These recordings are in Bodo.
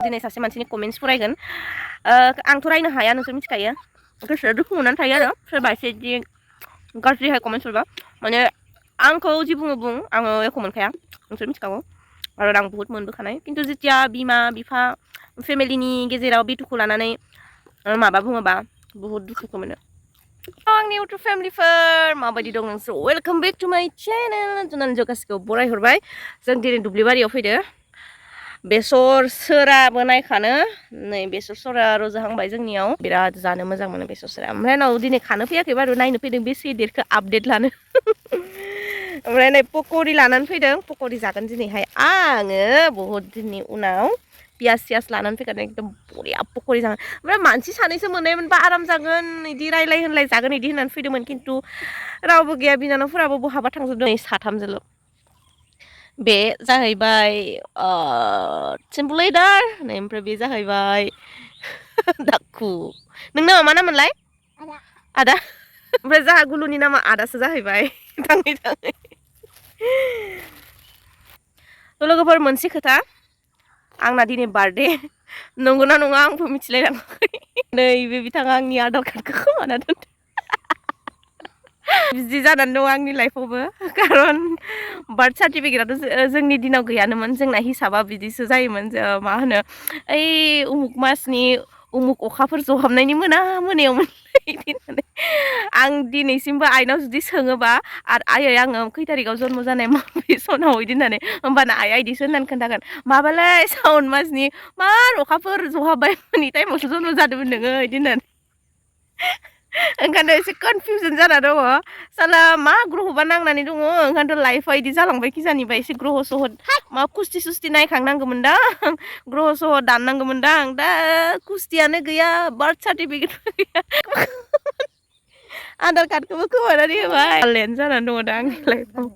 दिनै सासे मानसिनि कमेन्ट्स फरायगोन आंथ' रायनो हाया नोंसोर मिथिखायो गोसोआ दुखु मोननानै थायो आरो सोरबा एसे जि गाज्रिहाय कमेन्ट्स हरबा माने आंखौ जि बुङो बुं आङो एख' मोनखाया नोंसोर मिथिखागौ आरो आं बुहुत मोनबोखानाय खिन्थु जेथिया बिमा बिफा फेमिलिनि गेजेराव बे दुखु लानानै माबा बुङोबा बुहुत दुखुखौ मोनो आंनि इउटुब फेमिलिफोर माबायदि दं नोंसोर वेलकाम बेक टु माय चेनेल जुनान गासिखौ बरायहरबाय जों दिनै दुब्लिबारियाव फैदो बेसर सोराबो नायखानो नै बेसर सरा रजहांबाय जोंनियाव बिराद जानो मोजां मोनो बेसर सोरा ओमफ्राय उनाव दिनै खानो फैयाखै बारु नायनो फैदों बेसे देरखो आपडेट लानो ओमफ्राय नै पक'रि लानानै फैदों पक'रि जागोन दिनैहाय आङो बहुद दिननि उनाव पियास सियास लानानै फैखादों एकदम बरिया पक'रि जागोन ओमफ्राय मानसि सानैसो मोननायमोनबा आराम जागोन बिदि रायलाय होनलाय जागोन बिदि होननानै फैदोंमोन खिन्थु रावबो गैया बिनानावफोराबो बहाबा थांजोबदों साथामजोल' बे जाहैबाय सिम्पोल लेदार ओमफ्राय बे जाहैबाय दाखु नोंना मा नाममोनलाय आदा ओमफ्राय जाहा गुलुनि नामा आदासो जाहैबाय थाङै थाङै लोगोफोर मोनसे खोथा आंना दिनै बार्थडे नंगौना नङा आंबो मिथिलायलाङाखै नैबे बिथाङा आंनि आधार कार्डखौ खोमाना दोनदों बिदि जानानै दं आंनि लाइफआवबो खारन बार्थ सार्टिफिकेटआथ' जोंनि दिनाव गैयानोमोन जोंना हिसाबा बिदिसो जायोमोन मा होनो ओइ उमुक मासनि उमुक अखाफोर जहाबनायनि मोनायाव बिदि होननानै आं दिनैसिमबो आइनाव जुदि सोङोबा आरो आयै आङो खै थारिखआव जन्म जानाय माबे सनाव बिदि होननानै होमबाना आइया इदिसो होननानै खोन्थागोन माबालाय सावन मासनि मार अखाफोर जहाबबाय मोननि टाइमावसो जन्म जादोंमोन नोङो बिदि होननानै ओंखायनो एसे कनफिउजन जाना दङ साला मा ग्रह'बा नांनानै दङ ओंखायनोथ' लाइफआ इदि जालांबाय खिजानिबा एसे ग्रह' सह मा कुस्ति सुस्ति नायखांनांगौमोनदां ग्रह' सह दाननांगौमोनदां दा कुस्तियानो गैया बार्थ सार्टिफिकेटबो गैया आधार कार्डखौबो खोमानानै होबाय आनलाइन जानानै दङ दा आंनि लाइफआव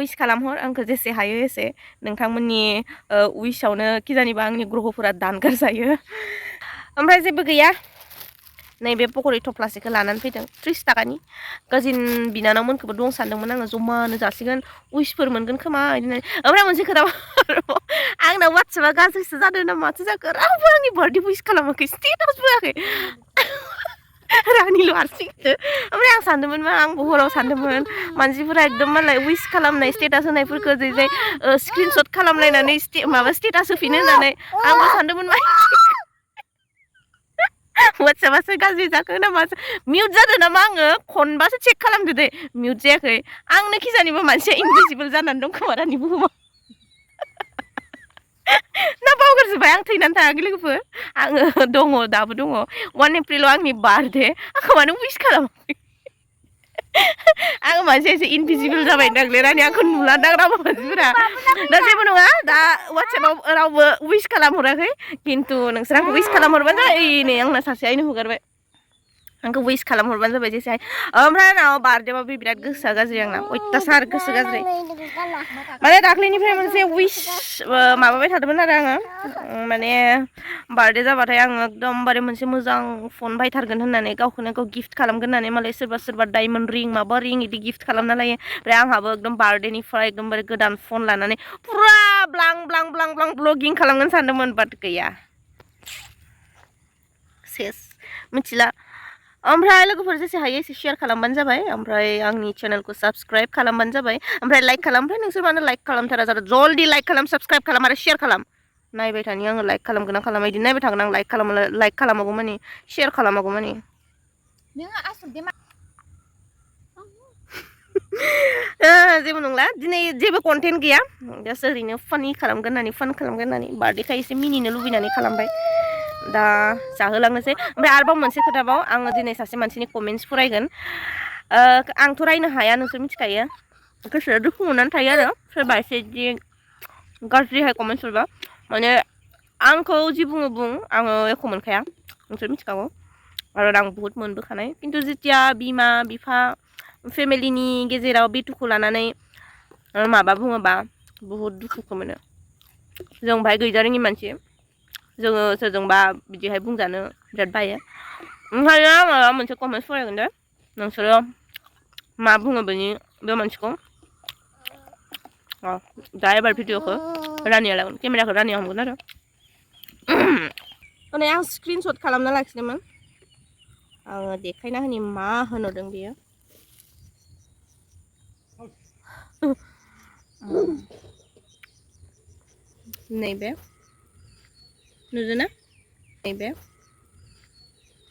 उइस खालामहर आंखौ जेसे हायो एसे नोंथांमोननि उइसआवनो खिजानिबा आंनि ग्रह'फोरा दानगार जायो ओमफ्राय जेबो गैया नैबे पक'रि थफ्लासेखौ लानानै फैदों 30 थाखानि काजिन बिनानावमोनखौबो दं सानदोंमोन आङो जमानो जासिगोन उइसफोर मोनगोन खोमा बिदिनो ओमफ्राय मोनसे खोथा आंना वाट्सएपआ गाज्रिसो जादों ना माथो जाखो रावबो आंनि बार्थडे उइस खालामाखै स्टेटास होआखै रानिल' हारसिंसो ओमफ्राय आं सानदोंमोन मा आंबो हराव सानदोंमोन मानसिफोरा एकदम मालाय उइस खालामनाय स्टेटास होनायफोरखौ जै स्क्रिनशट खालामलायनानै माबा स्टेटास होफिनो होननानै आंबो सानदोंमोन मा वाट्सएपआसो गाज्रि जाखो नामा मिउट जादों नामा आङो खनबासो चेक खालामदो दे मिउट जायाखै आंनो खिजानिबा मानसिया इनभिजिबोल जानानै दं खोमा दानि बुहुमाव ना बावगारजोब्बाय आं थैनानै थाङाखै लोगोफोर आङो दङ दाबो दङ 1 एप्रिलाव आंनि बार्थडे आंखौ मानो उइस खालामाखै आङो मानसिया एसे इनभिजिबोल जाबाय दांलै रानि आंखौ नुलादां रावबो मानसिफोरा दा जेबो नङा दा वाट्सएपआव रावबो उइस खालामहराखै खिन्थु नोंसोर आंखौ उइस खालामहरबानो जाबाय नै आंना सासे आइनो हगारबाय आंखौ उइस खालामहरबानो जाबाय जेसे ओमफ्राय आंनाव बार्थडेबाबो बिराद गोसोआ गाज्रि आंना अयथासार गोसो गाज्रि माने दाख्लैनिफ्राय मोनसे उइस माबाबाय थादोंमोन आरो आङो माने बार्थडे जाबाथाय आङो एकदमबारे मोनसे मोजां फन बायथारगोन होननानै गावखौनो गाव गिफ्ट खालामगोन होननानै मालाय सोरबा डायमन्ड रिं माबा रिं बिदि गिफ्ट खालामना लायो ओमफ्राय आंहाबो एकदम बार्थडेनिफ्राय एकदमबारे गोदान फन लानानै फुरा ब्लां ब्लां ब्लां ब्लां ब्लगिं खालामगोन सानदोंमोन बाट गैया सेस मिथिला ओमफ्राय लोगोफोर जेसे हायो एसे शेयार खालामबानो जाबाय ओमफ्राय आंनि चेनेलखौ साबस्क्राइब खालामबानो जाबाय ओमफ्राय लाइक खालाम ओमफ्राय नोंसोर मानो लाइक खालामथारा जादों जल्दि लाइक खालाम साबस्क्राइब खालाम आरो शेयार खालाम नायबाय थानि आङो लाइक खालामगोन ना खालामा बिदि नायबाय थागोन आं लाइक खालामागौ मानि शेयार खालामागौ मानि जेबो नंला दिनै जेबो कन्टेन्ट गैया जास्ट ओरैनो फानि खालामगोन होननानै फान खालामगोन होननानै बार्थडेखाय एसे मिनिनो लुबैनानै खालामबाय दा जाहोलांनोसै ओमफ्राय आरोबाव मोनसे खोथाबाव आङो दिनै सासे मानसिनि कमेन्ट्स फरायगोन आंथ' रायनो हाया नोंसोर मिथिखायो गोसोआ दुखु मोननानै थायो आरो सोरबा एसे जि गाज्रिहाय कमेन्ट्स हरबा माने आंखौ जि बुङो बुं आङो एख' मोनखाया नोंसोर मिथिखागौ आरो आं बुहुत मोनबोखानाय खिन्थु जेथिया बिमा बिफा फेमिलिनि गेजेराव बे दुखु लानानै माबा बुङोबा बुहुत दुखुखौ मोनो जों बाहाय गैजारोङि मानसि जोङो सोरजोंबा बिदिहाय बुंजानो बिराद बायो ओंखायनो आङो मोनसे कमेन्ट्स फरायगोन दे नोंसोरो मा बुङो बे मानसिखौ दा एबार भिडिअखौ रानिया लागोन केमेराखौ रानिया हमगोन आरो माने आं स्क्रिनशट खालामना लाखिदोंमोन आङो देखायना होनि मा होनहरदों बेयो नैबे नुदोंना नैबे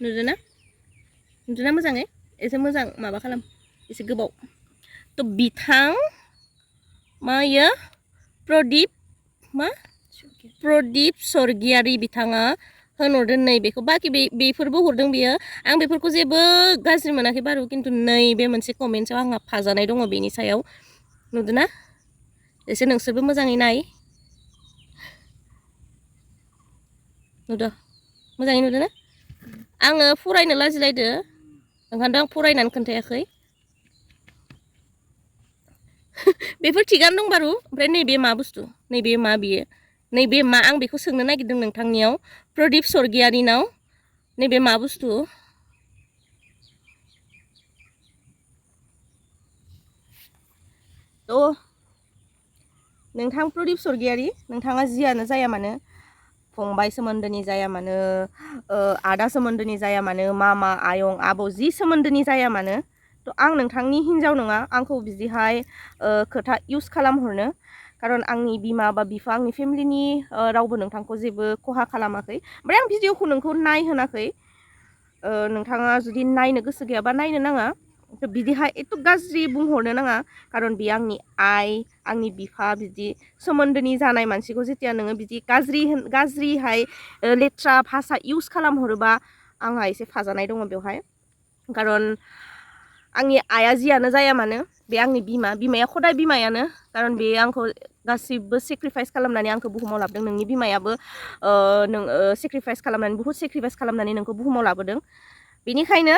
नुदोंना मोजाङै एसे मोजां माबा खालाम एसे गोबाव थ' बिथां मा इयो प्रदीप सरगियारि बिथाङा होनहरदों नैबेखौ बाखि बेफोरबो हरदों बियो आं बेफोरखौ जेबो गाज्रि मोनाखै बारु खिन्थु नैबे मोनसे कमेन्टआव आंहा फाजानाय दङ बेनि सायाव नुदोंना एसे नोंसोरबो मोजाङै नाय नुदों मोजाङै नुदोंना आङो फरायनो लाजिलायदो ओंखायनो आं फरायनानै खोन्थायाखै बेफोर थिगानो दं बारु ओमफ्राय नैबे मा बुस्थु नैबे मा बियो नैबे मा आं बेखौ सोंनो नागिरदों नोंथांनियाव प्रदीप सरगियारिनाव नैबे मा बुस्थु थ' नोंथां प्रदीप सरगियारि नोंथाङा जियानो जाया मानो फंबाय सोमोन्दोनि जाया मानो आदा सोमोन्दोनि जाया मानो मामा आयं आबौ जि सोमोन्दोनि जाया मानो थ' आं नोंथांनि हिन्जाव नङा आंखौ बिदिहाय खोथा इउज खालामहरनो खारन आंनि बिमा बा बिफा आंनि फेमिलिनि रावबो नोंथांखौ जेबो खहा खालामाखै ओमफ्राय आं भिडिअखौ नोंखौ नायहोनाखै नोंथाङा जुदि नायनो गोसो गैयाबा नायनो नाङा थ' बिदिहाय एथ' गाज्रि बुंहरनो नाङा खारन बे आंनि आइ आंनि बिफा बिदि सोमोन्दोनि जानाय मानसिखौ जेथिया नोङो बिदि गाज्रिहाय लेथ्रा भाषा इउज खालामहरोबा आंहा एसे फाजानाय दङ बेवहाय खारन आंनि आइया जियानो जाया मानो बे आंनि बिमाया खदाय बिमायानो खारन बे आंखौ गासिबो सेक्रिफाइस खालामनानै आंखौ बुहुमाव लाबोदों नोंनि बिमायाबो नों सेक्रिफाइस खालामनानै बुहुत सेक्रिफाइस खालामनानै नोंखौ बुहुमाव लाबोदों बेनिखायनो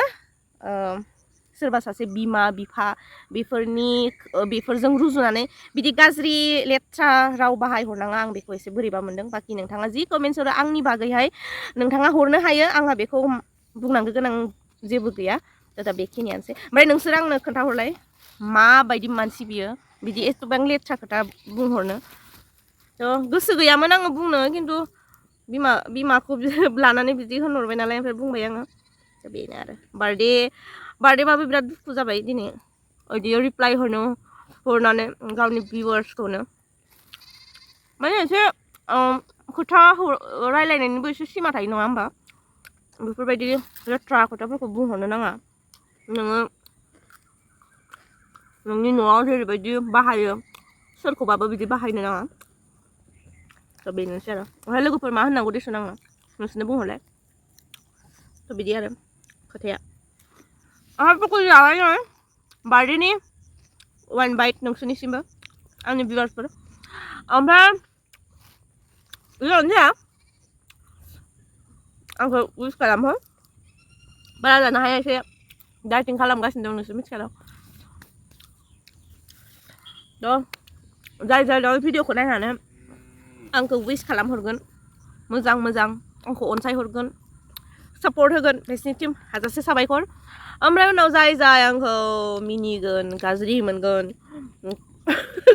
सोरबा सासे बिमा बिफा बेफोरजों रुजुनानै बिदि गाज्रि लेथ्रा राव बाहायहरनाङा आं बेखौ एसे बोरैबा मोनदों बाखि नोंथाङा जि कमेन्ट्स हरो आंनि बागैहाय नोंथाङा हरनो हायो आंहा बेखौ बुंनांगौ गोनां जेबो गैया दा बेखिनियानोसै ओमफ्राय नोंसोर आंनो खोन्थाहरलाय माबायदि मानसि बियो बिदि एसेबां लेथ्रा खोथा बुंहरनो थ' गोसो गैयामोन आङो बुंनो खिन्थु बिमाखौ लानानै बिदि होनहरबाय नालाय ओमफ्राय बुंबाय आङो दा बेनो आरो बार्थडेबाबो बिराद दुखु जाबाय दिनै बिदि रिप्लाइ हरनानै गावनि भिउवार्सखौनो माने एसे खोथा रायलायनायनिबो एसे सिमा थायो नङा होमबा बेफोरबायदि लेथ्रा खोथाफोरखौ बुंहरनो नाङा नोङो नोंनि न'आव जेरैबायदि बाहायो सोरखौबाबो बिदि बाहायनो नाङा थ' बेनोसै आरो ओमफ्राय लोगोफोर मा होननांगौ देसन आङो नोंसोरनो बुंहरलाय थ' बिदि आरो खोथाया आंहा पक'रि जाबाय नङा बार्थडेनि 1 बाइट नोंसोरनिसिमबो आंनि भिउवार्सफोर ओमफ्राय बेयावनो आंखौ उइस खालामहो बारा जानो हाया एसे डाइटिं खालामगासिनो दं नोंसोर मिथिखादों थ' जाय भिडिअखौ नायनानै आंखौ उइस खालामहरगोन मोजां आंखौ अनसायहरगोन सापर्ट होगोन बिसोरनिसिम हाजासे साबायखर ओमफ्राय उनाव जाय आंखौ मिनिगोन गाज्रि मोनगोन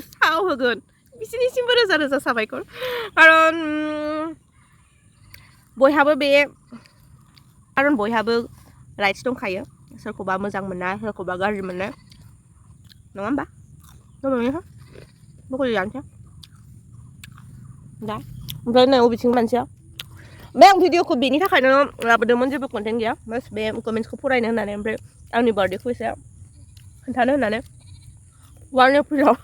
साव होगोन बिसोरनिसिमबो रोजा साबायखर खारन बयहाबो राइट्स दंखायो सोरखौबा मोजां मोना सोरखौबा गाज्रि मोना नङा होमबा दंबावो पक'रि जानोसै दा ओमफ्राय नै बबेथिं मानसिया बे आं भिडिअखौ बेनि थाखायनो लाबोदोंमोन जेबो कन्टेन्ट गैया बास बे कमेन्ट्सखौ फरायनो होननानै ओमफ्राय आंनि बार्थडेखौ एसे खोन्थानो होननानै 1 एप्रिलाव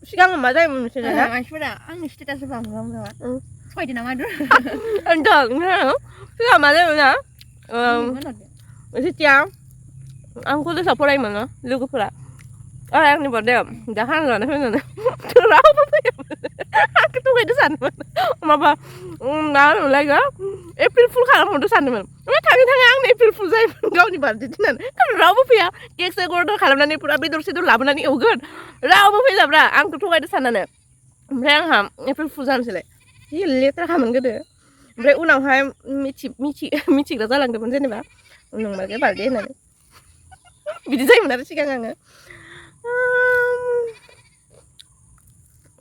सिगां मा जायोमोन मिथिला मानसिफोरा आंनि स्टेटासखौ बांद्राय सहायदो नामा सिगां मा जायोमोन ना जेथिया आं कलेजाव फरायोमोन ना लोगोफोरा आंनि बार्थडे दा खाना जानो फैनानै रावबो फैयामोन आंखौ थगायदो सानोमोन माबा मा होनोमोनलाय एप्रिल फुल खालामहरदो सानदोंमोन ओमफ्राय थाङै आंनो एप्रिल फुल जायोमोन गावनि बार्थडे दिनानो रावबो फैया केक सेक अर्डार खालामनानै फुरा बेदर सेदर लाबोनानै एवगोन रावबो फैलाब्रा आंखौ थगायदो साननानै ओमफ्राय आंहा एप्रिल फुल जानोसैलाय जि लेथ्राखामोन गोदो ओमफ्राय उनावहाय मिथिग्रा जालांदोंमोन जेनेबा नोंमारगै बार्थडे होननानै बिदि जायोमोन आरो सिगां आङो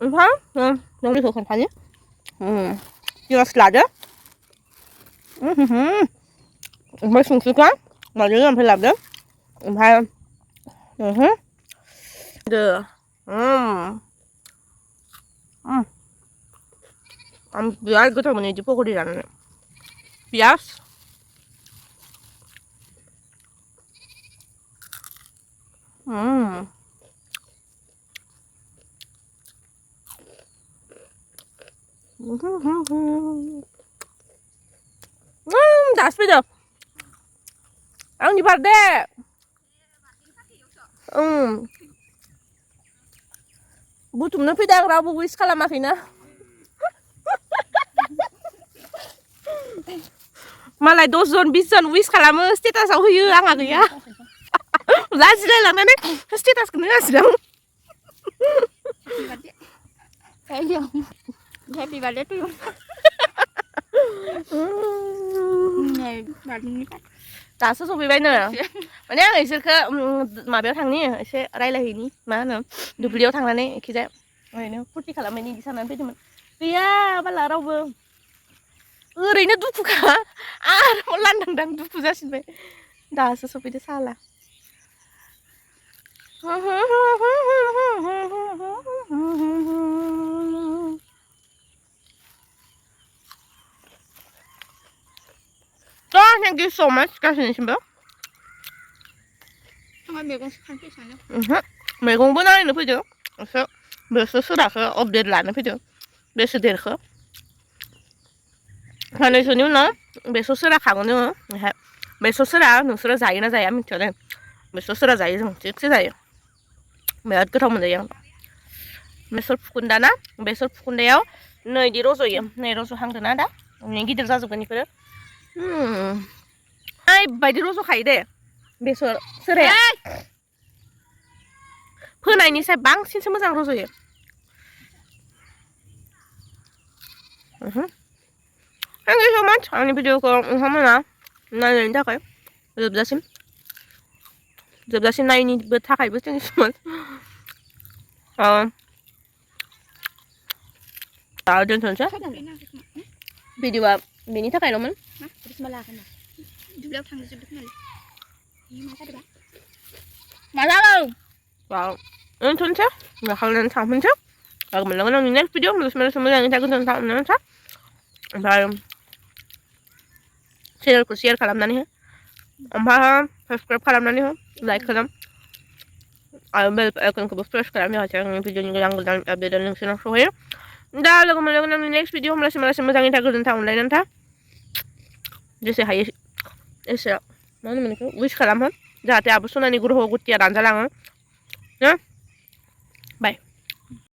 ओमफ्राय नों बेखौ खोन्थानि पियास लादो ओमफ्राय संख्रिखौ माजों ओमफ्राय लाबोदो ओमफ्राय आं बिराद गोथाव मोनो बिदि पकरि जानानै पियास दासो फैदों आंनि बार्थडे बुथुमनो फैदों आं रावबो उइस खालामाखैना मालाय 10 जन 20 जन उइस खालामो स्टेटासाव होयो आंहा गैया लाजिलाय लांनानै स्टेटासखौनो होआसै आं Happy birthday to you. दासो सफैबायनो माने आं इसोरखौ माबायाव थांनि एसे रायलायहैनि मा होनो दुब्लियाव थांनानै एखिजाय ओरैनो फुरथि खालामनायनि बिदि साननानै फैदोंमोन गैया बाला रावबो ओरैनो दुखुखा आरो लांदां दुखु जासिनबाय दासो सफैदो साला thank you so much गासैनिसिमबो मैगंबो नायनो फैदों एसे बेसो सोराखौ अपडेट लानो फैदों बेसे देरखो साननैसोनि उनाव बेसर सोरा खागोन जोङो ओमफ्राय बेसर सोरा नोंसोरो जायोना जाया मिथिया दे बेसर सोरा जायो जों थिगसे जायो बिराद गोथाव मोनजायो आं बेसर फुखुन्दा ना बेसर फुखुन्दायाव नै इदि रज'यो नै रज'हांदोंना दा गिदिर जाजोबगोन इफोरो बायदि रज'खायो दे बेसर सोराया फोनायनिसाय बांसिनसो मोजां रज'यो Thank you so much आंनि भिडिअखौ नोंथांमोना नायनायनि थाखाय जोबजासिम नायनिबो थाखायबो थेंक इउ सो माच दोनथ'नोसै भिडिअआ बेनि थाखायल'मोन मा जागौ दोनथ'नोसै जाखांनानै थांफिनसै लोगो मोनलांगोन आंनि नेक्स्ट भिडिअ मोजाङै थागोन ओमफ्राय चेनेलखौ शेयार खालामनानै हो ओमफ्राय साबस्क्राइब खालामनानै हो लाइक खालाम आरो बेल आइकनखौबो प्रेस खालाम जाहाथे आंनि भिडिअनि गोदान आपडेटआ नोंसोरनाव सहैयो दा लोगो मोनलांगोन आंनि नेक्स्ट भिडिअ होमब्लासिम मोजाङै था गोजोनथाव अनलायनानै था जेसे हायो एसे मा होनोमोन बेखौ उइस खालामहो जाहाथे आब' सनानि ग्रह गतिया दानजालाङो ना